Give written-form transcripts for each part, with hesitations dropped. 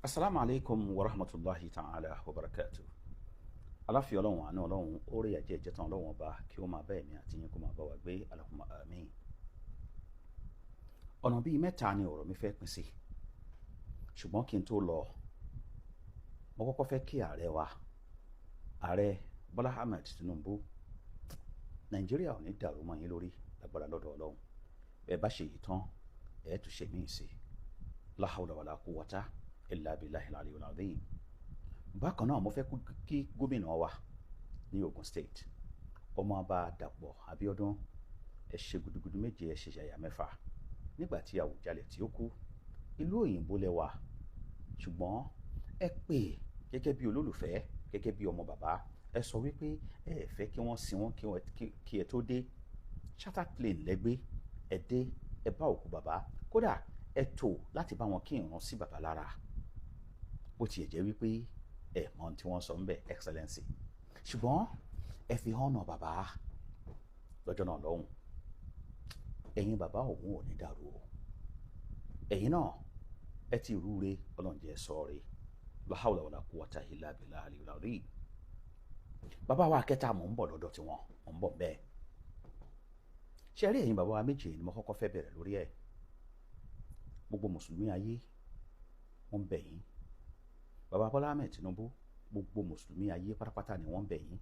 Asalaamu alaykum wa rahmatulahi ta'ala wa barakatu. Aláfi Ọlọ́run, àánú Ọlọ́run, orí ẹ̀jẹ̀ ìjẹtàn Ọlọ́run Ọba kí ó máa bá ẹ̀mí àti yín, kó máa bá wa gbé. Allahumma àmín. Ọ̀nà bíi mẹ́ta ni ọ̀rọ̀ mi fẹ́ pín sí, ṣùgbọ́n kí n tó lọ, mo kọ́kọ́ fẹ́ kí ààrẹ wa, Ààrẹ Bọ́lá Ahmed Tinubu. Nàìjíríà ò ní dàrú mọ́ yín lórí lágbára lọ́dọ̀ Ọlọ́run. Bẹ́ẹ̀ bá ṣe yìí tán, ẹ̀ tún ṣe míì sí. La hawla wala quwwata illa billahi al-aliyyil azim. Bákan náà, mo fẹ́ kí gómìnà wa ní Ogun State, Ọmọọba Dàpọ̀ Abíọ́dún. Ẹ ṣe gudugudu méje, ẹ ṣe yàyà mẹ́fà. Nígbà tí Àwùjalẹ̀ tí ó kú, ìlú òyìnbó lẹ wà, ṣùgbọ́n ẹ pè gẹ́gẹ́ bí olólùfẹ́, gẹ́gẹ́ bí ọmọ bàbá. Ẹ sọ wípé ẹ fẹ́ kí wọ́n sin wọ́n kí ẹ tó dé. Charter plane lẹ́gbẹ́ ẹ dé, ẹ bá òkú bàbá, kódà ẹ tò láti bá wọn kí ìran sí bàbá lára, bó tiẹ̀ jẹ́ wípé ẹ mọ ohun tí wọ́n sọ ń bẹ̀, Excellency, ṣùgbọ́n ẹ fi hànà bàbá lọ́jọ́ náà lọ́hùn. Ẹ̀yin bàbá òun ò ní dàrú o. Ẹ̀yin náà ẹ ti rúure, Ọlọ́run jẹ́ sọ́ọ̀rẹ́. La hawla wala quwwata illa billahi al-aliyyil azim. Bàbá wa kẹta, mò ń bọ̀ lọ́dọ̀ tiwọn, mò ń bọ̀ bẹ́ẹ̀. Ṣe rí ẹ̀yin bàbá wa méjì ni mo kọ́kọ́ fẹ́ bẹ̀rẹ̀ lórí ẹ̀. Gbogbo mùsùlùmí ayé, wọ́n ń bẹ̀ yín. Bàbá Bọ́lá Ahmed Tinubu, gbogbo mùsùlùmí ayé pátápátá ni wọ́n ń bẹ̀ yín.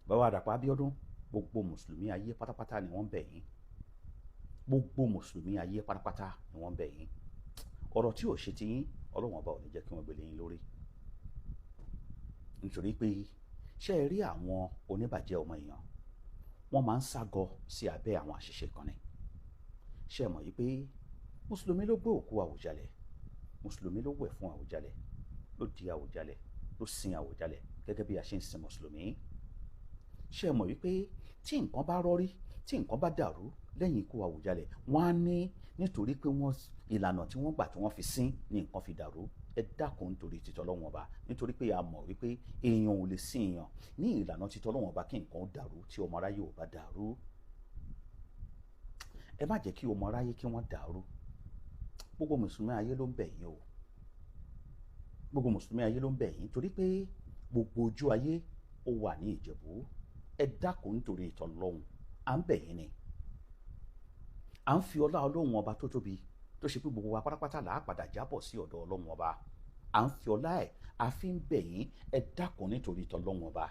Bàbá Dàpọ̀ Abíọ́dún, gbogbo mùsùlùmí ayé pátápátá ni wọ́n ń bẹ̀ yín. Gbogbo mùsùlùmí ayé pátápátá ni wọ́n ń bẹ̀ yín. Ọ̀rọ̀ tí ò ṣe ti yín, Ọlọ́run Ọba ò ní jẹ́ kí wọ́n gbélé yín lórí, nítorí pé ṣé ẹ rí àwọn oníbàjẹ́ ọmọ èèyàn, wọ́n máa ń ságọ sí abẹ́ àwọn àṣìṣe kan ni. Ṣé ẹ mọ̀ yìí pé mùsùlùmí ló gbé òkú Àwùjalẹ̀, mùsùlùmí ló wẹ̀ fún Àwùjalẹ̀, ló di Àwùjalẹ̀, ló sin Àwùjalẹ̀ gẹ́gẹ́ bí a ṣe ń sin mùsùlùmí? Ṣé ẹ mọ̀ wípé tí nǹkan bá rọ́rí, tí nǹkan bá dàrú lẹ́yìn ikú Àwùjalẹ̀, wọ́n á ní nítorí pé wọ́n ìlànà tí wọ́n gbà tí wọ́n fi sin ní nǹkan fi dàrú? Ẹ dákun, nítorí títọ́ Ọlọ́run Ọba, nítorí pé a mọ̀ wípé èèyàn ò lè sin èèyàn ní ìlànà títọ́ Ọlọ́run Ọba kí nǹkan ó dàrú tí ọmọ aráyé ò bá dàrú. Ẹ má jẹ́ kí ọmọ aráyé kí wọ́n dàrú. Gbogbo mùsùlùmí ayé ló ń bẹ̀ yín o. Gbogbo mùsùlùmí ayé ló ń bẹ̀ yín, torí pé gbogbo ojú ayé ó wà ní Ìjẹ̀bú. Ẹ dákun, nítorí ìtọ́lọ́hun, à ń bẹ̀ yín ni. À ń fi ọlá Ọlọ́run Ọba tó tóbi, tó ṣe pé gbogbo wa pátápátá là á padà jábọ̀ sí ọ̀dọ̀ Ọlọ́run Ọba, à ń fi ọlá ẹ̀ a fi ń bẹ̀ yín. Ẹ dákun, nítorí ìtọ́lọ́hun Ọba,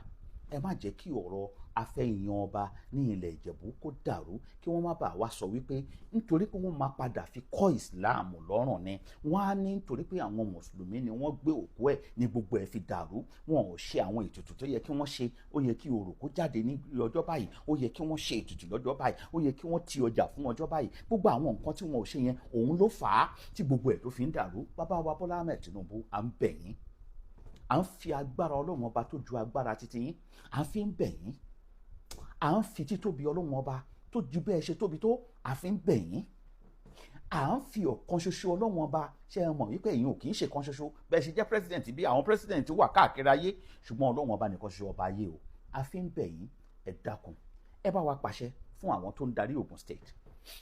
ẹ má jẹ́ kí ọ̀rọ̀ afẹ́yàn ọba ní ilẹ̀ Ìjẹ̀bú kó dàrú, kí wọ́n má bàa wá sọ wípé nítorí pé wọ́n máa padà fi kọ́ ìsìláàmù lọ́rùn ni. Wọ́n á ní nítorí pé àwọn mùsùlùmí ni wọ́n gbé òkú ẹ̀ ní gbogbo ẹ̀ fi dàrú. Wọn ò ṣe àwọn ètùtù tó yẹ kí wọ́n ṣe. Ó yẹ kí orò kó jáde ní ọjọ́ báyìí, ó yẹ kí wọ́n ṣe ètùtù lọ́jọ́ báyìí, ó yẹ kí wọ́n ti ọjà fún ọjọ́ báyìí. Gbogbo àwọn nǹkan tí wọn ò ṣe yẹn, òun ló fà á tí gbogbo ẹ̀ tó fi ń dàrú. Bàbá wa Bọ́lá Ahmed Tinubu, à ń bẹ̀ yín. À ń fi agbára Ọlọ́run Ọba tó ju agbára títí yín, à ń fi ń bẹ̀ yín. À ń fi títóbi Ọlọ́run Ọba tó ju bẹ́ẹ̀ ṣe tóbi tó, à fi ń bẹ̀ yín. À ń fi ọ̀kan ṣoṣo Ọlọ́run Ọba. Ṣe é mọ̀ wípé ẹ̀yin ò kì í ṣe kan ṣoṣo bẹ́ẹ̀ ṣe jẹ́ president, bí àwọn president wà káàkiri ayé, ṣùgbọ́n Ọlọ́run Ọba nìkan ṣoṣo ọba ayé o. À fi ń bẹ̀ yín. Ẹ dákun, ẹ bá wa pàṣẹ fún àwọn tó ń darí Ogun State,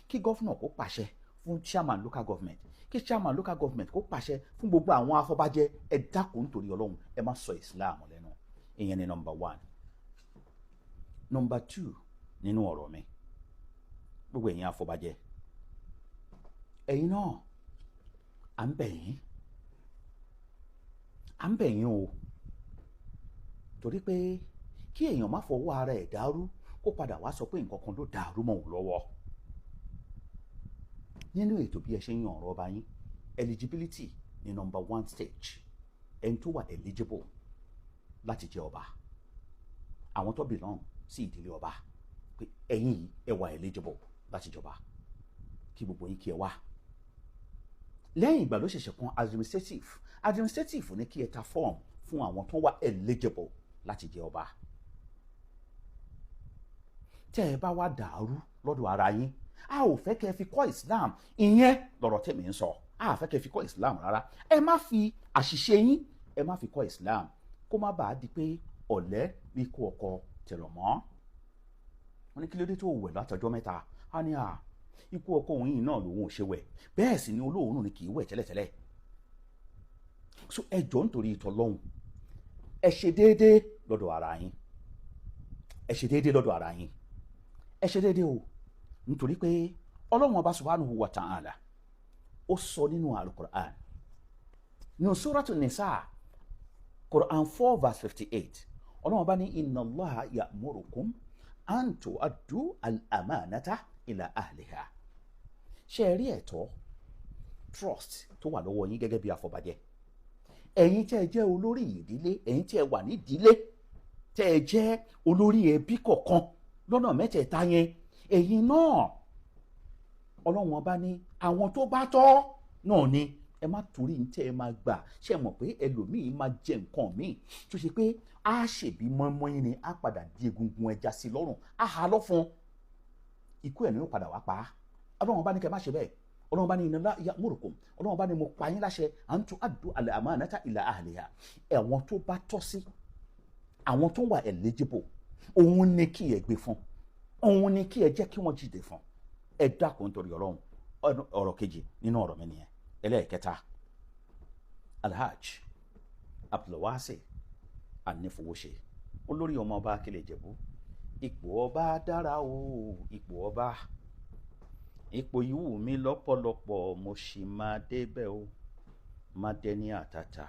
kí governor kó pàṣẹ fún chairman local government, kí chairman local government kó pàṣẹ fún gbogbo àwọn afọbajẹ. Ẹ dákun, nítorí Ọlọ́run, ẹ má sọ Islam lẹ́nu. Ìyẹn ni number one. Number two nínú ọ̀rọ̀ mi, gbogbo ẹ̀yin afọbajẹ, ẹ̀yin náà, à ń bẹ̀ yín, à ń bẹ̀ yín o, torí pé kí èèyàn má fọwọ́ ara ẹ̀ dàrú, kó padà wá sọ pé nǹkan kan ló dàrú mọ́ òun lọ́wọ́. Nínú ètò bí ẹ ṣe ń yan ọ̀rọ̀ ọba yín, eligibility ní number one stage. Ẹni tó wà eligible láti jẹ ọba, àwọn tó belong sí ìdílé ọba, pé ẹ̀yin yìí, ẹ wà eligible láti jọba, kí gbogbo yín kí ẹ wá. Lẹ́yìn ìgbà ló ṣẹ̀ṣẹ̀ kan administrative. Administrative ní kí ẹ ta form fún àwọn tó wà eligible láti jẹ ọba. Tẹ́ ẹ bá wá dàrú lọ́dọ̀ ara yín, a ò fẹ́ kẹ́ ẹ fi kọ́ Islam. Ìyẹn lọ̀rọ̀ tẹ̀mí ń sọ. A ò fẹ́ kẹ́ ẹ fi kọ́ Islam rárá. Ẹ má fi àṣìṣe yín, ẹ má fi kọ́ Islam, kó má bàa di pé ọ̀lẹ́ ní kó ọkọ tẹ̀rọ̀ mọ́. Wọ́n ní kí ló dé tó wẹ̀ látọjọ́ mẹ́ta? Á ní à, ikú ọkọ òun yìí náà lòun ò ṣe wẹ̀. Bẹ́ẹ̀ sì ni olóòórùn ni kì í wẹ̀ tẹ́lẹ̀tẹ́lẹ̀. So ẹ jọ̀ọ́ nítorí ìtọ́lọ́hún, ẹ ṣe déédéé lọ́dọ̀ ara yín, ẹ ṣe déédéé lọ́dọ̀ ara yín, ẹ ṣe déédéé o. Nítorí pé Ọlọ́run Ọba subhanahu wa ta'ala ó sọ nínú Al-Qur'an, nínú Suratu Nisa, Quran 4 verse 58, Ọlọ́run Ọba ní inna Allaha ya'murukum an tu'addu al-amanata ila ahliha. Ṣé ẹ rí ẹ̀tọ́ trust tó wà lọ́wọ́ yín gẹ́gẹ́ bí afọbajẹ́, ẹ̀yin tẹ́ ẹ jẹ́ olórí ìdílé, ẹ̀yin tẹ́ ẹ wà ní ìdílé, tẹ́ ẹ jẹ́ olórí ẹbí kọ̀ọ̀kan lọ́nà mẹ́tẹ̀ẹ̀ta yẹn, ẹ̀yin náà Ọlọ́run Ọba ní àwọn tó bá tọ́ náà ni ẹ má torí ní tẹ́ ẹ máa gbà. Ṣe mọ̀ pé ẹlòmíì máa jẹ nǹkan míì tó ṣe pé á ṣèbí mọ́ínmọ́ín ni, á padà di egungun ẹja sí lọ́rùn, á ha lọ́fun, ikú ẹ̀ ní yóò padà wá pa á. Ọlọ́run Ọba ní kẹ́ má ṣe bẹ́ẹ̀. Ọlọ́run bá ní inna ya'murukum, Ọlọ́run bá ní mo pa yín láṣẹ an tu'addu al-amanata ila ahliha. Ẹ̀wọ̀n tó bá tọ́ sí, àwọn tó wà eligible, òun ni kí ẹ gbé fún, òun ni kí ẹ jẹ́ kí wọ́n jíde fún. Ẹ dákun nítorí Ọlọ́run. Ọ̀rọ̀ kejì nínú ọ̀rọ̀ mi nìyẹn. Ẹlẹ́ẹ̀kẹta, Alhaj Abdulwasi Anífowóṣe, olórí ọmọ ọba Akílẹ̀ Ìjẹ̀bú. Ipò ọba dára o, ipò ọba, ipò yìí wù mí lọ́pọ̀lọpọ̀, mo sì máa débẹ̀ o. Má dẹni àtàtà,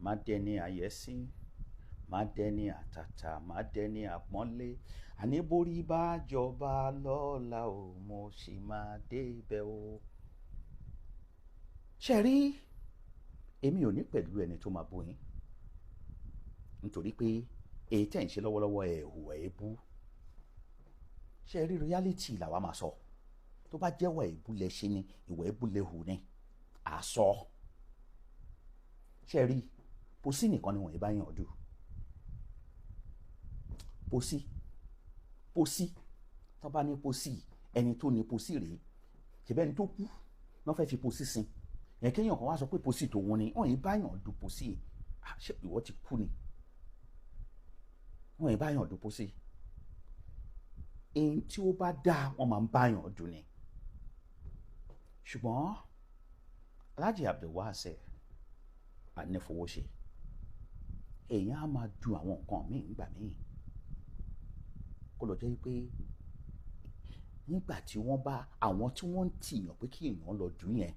má dẹni àyẹ́sí, má dẹni àtàtà, má dẹni àpọ́nlé. Àní borí bá jọba lọ́la o, mo sì máa débẹ̀ o. Ṣe rí, èmi ò ní pẹ̀lú ẹni tó máa bú yín, nítorí pé èyí tẹ̀ ń ṣe lọ́wọ́lọ́wọ́ ẹ̀ hùwà ẹ̀ bú. Ṣe rí, reality làwa máa sọ. Tó bá jẹ́wọ́ ìbú lẹ ṣe ni, ìwà ìbú lẹ hù ni, à sọ. Ṣe rí, pósí nìkan ni wọ́n bá yàn ọdún. Pósí, pósí, tó bá ní pósí, ẹni tó ní pósí rèé, ṣèbẹ́ ẹni tó kú wọ́n fẹ́ fi pósí sin ẹ̀, kéèyàn kan wá sọ pé pósí tòun ni, wọ́n yìí bá yàn du pósí. Ṣé ìwọ ti kú ni? Wọ́n yìí bá yàn du pósí. Èyí tí ó bá dáa, wọ́n máa ń bá yàn dùn ni. Ṣùgbọ́n Alhaji Abdulwasi Anífowóṣe, èèyàn á máa du àwọn nǹkan míì nígbà míì, kó lọ jẹ́ pé nígbà tí wọ́n bá àwọn tí wọ́n ń tìyàn pé kí èèyàn lọ dùn yẹn,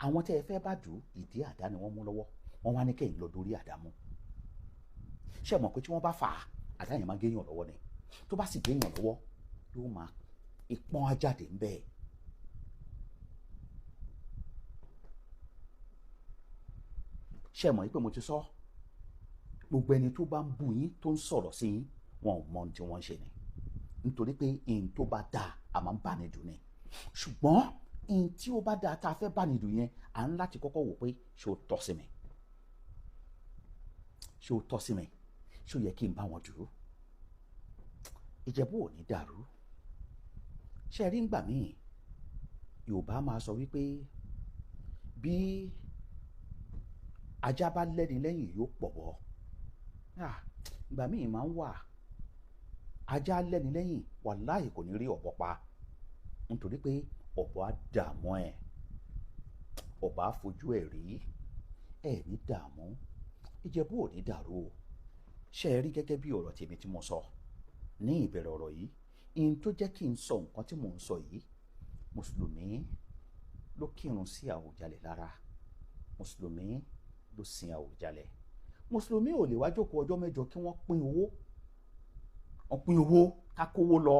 àwọn tẹ́ ẹ fẹ́ bá dùn, ìdí àdá ni wọ́n mú lọ́wọ́, wọ́n wá ní kẹ́yìn lọ dórí àdá mú. Ṣé mọ̀ pé tí wọ́n bá fà á, àdá yẹn máa géèyàn lọ́wọ́ ni? Tó bá sì géèyàn lọ́wọ́, yóò máa ìpọ́n á jáde ń bẹ́ẹ̀. Ṣé mọ̀ pé mo ti sọ, gbogbo ẹni tó bá ń bú yín, tó ń sọ̀rọ̀ sí yín, wọn ò mọ ohun tí wọ́n ń ṣe ni. Nítorí pé ihun tó bá dáa, a máa ń bá ní dùn ni. Ṣùgbọ́n ihun tí ó bá dáa tá a fẹ́ bá ní dùn yẹn, à ń láti kọ́kọ́ wò pé ṣé ó tọ́ sí mi, ṣé ó tọ́ sí mi, ṣé ó yẹ kí n bá wọn dùn. Ìjẹ̀bú ò ní dàrú. Ṣé ẹ rí, ńgbà míì Yorùbá máa sọ wípé bí ajá bá lẹ́ni lẹ́yìn, yóò pọ̀ bọ́. Ìgbà míì máa ń wà, ajá lẹ́ni lẹ́yìn, wàláhì kò ní rí ọ̀bọ pa, nítorí pé ọ̀bọ á dààmú ẹ̀, ọ̀bọ á fojú ẹ̀ rí. Ẹ̀ ní dààmú, Ìjẹ̀bú ò ní dàrú o. Ṣé ẹ rí, gẹ́gẹ́ bí ọ̀rọ̀ tèmi tí mo sọ ní ìbẹ̀rẹ̀ ọ̀rọ̀ yìí, ihun tó jẹ́ kí n sọ nǹkan tí mò ń sọ yìí, mùsùlùmí ló kírun sí Àwùjalẹ̀ lára, mùsùlùmí ló sin Àwùjalẹ̀. Mùsùlùmí ò lè wá jókòó ọjọ́ mẹ́jọ kí wọ́n pín owó, wọ́n pín owó ká kówó lọ,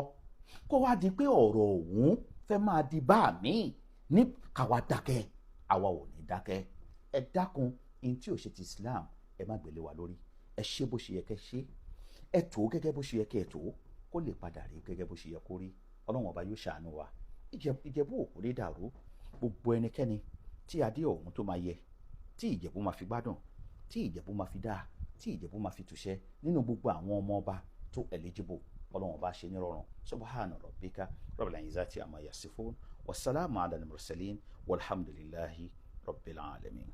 kó wá di pé ọ̀rọ̀ òun fẹ́ máa di bá mi ní káwa dákẹ́. Àwa ò ní dákẹ́. Ẹ dákun, ihun tí ò ṣe ti Islam, ẹ má gbélé wa lórí. Ẹ ṣe bó ṣe yẹ kẹ́ ṣe, ẹ tó gẹ́gẹ́ bó ṣe yẹ kẹ́ ẹ tó, kó lè padà rí gẹ́gẹ́ bó ṣe yẹ kó rí. Ọlọ́run Ọba yóò ṣàánú wa. Ìjẹ̀bú òkú lè dàrú. Gbogbo ẹnikẹ́ni tí adé ọ̀hún tó máa yẹ, tí Ìjẹ̀bú máa fi gbádùn, tí Ìjẹ̀bú máa fi dáa, tí Ìjẹ̀bú máa fi túṣẹ́, nínú gbogbo àwọn ọmọ ọba tó eligible, Ọlọ́run Ọba ṣe nírọ̀rùn. Subhana rabbika rabbil izzati amma yasifun, wasalaamu ala al-mursalin, walhamdulillahi rabbil alamin.